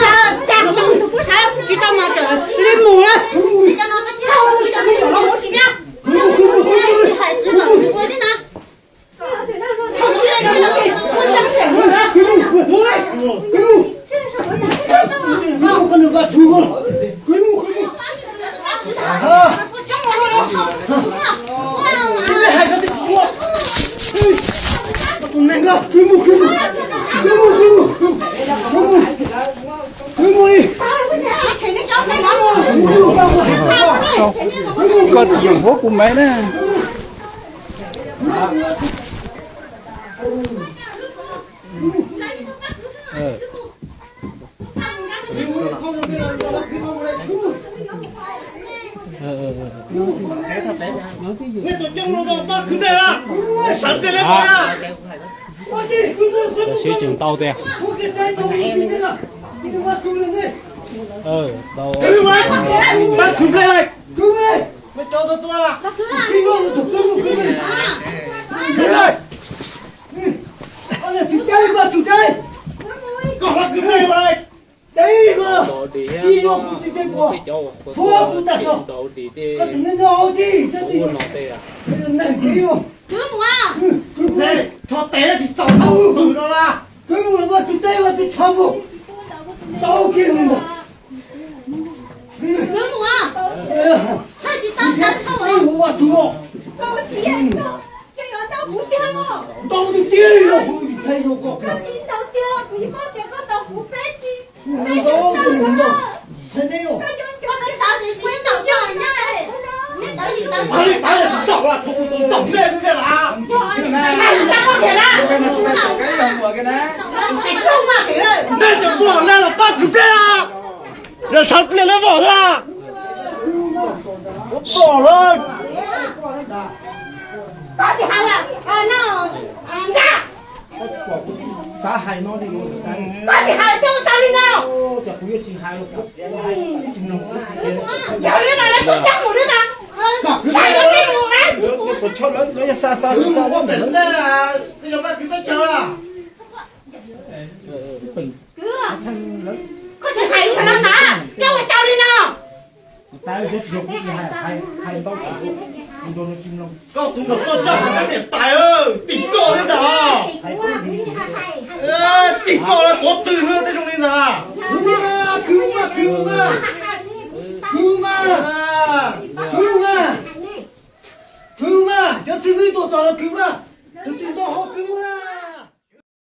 sawv, cas kuv tus tub sawv tsis tau mas tseem li mus na. Hais txog no, ua li na. Koj tsis yog huab kuv maiv na. Sib tseem tau tiag. Kwv mus, kwv mus, kwv mus, haj tsis tau tawv tau. Ntau tiag tiag li los hu tsis txhais yog koj. Ntawd tsis tau, tau nej xwb tiag las. Ntawd cov pluag na los pab kwv pliag las. Yog sawv pliag lawv vom xwb las. Pom lawm. Xav hais no li, koj tsis hais coj tau li no. Yog li no lawv tuaj coob mus li mas, sai lawv li mus na. Lawv xa xa xa, koj tsis hais li no na, coj ua cau li no. Koj tus no koj coj hais niam tais, tim koj li ntag. Tim koj los tuav twg tej zoo li ntag. Khwv mas, khwv mas, khwv mas, khwv mas, khwv mas, cov txiv neej tuaj tom no khwv mas, tus txiv ntoo ho khwv mas.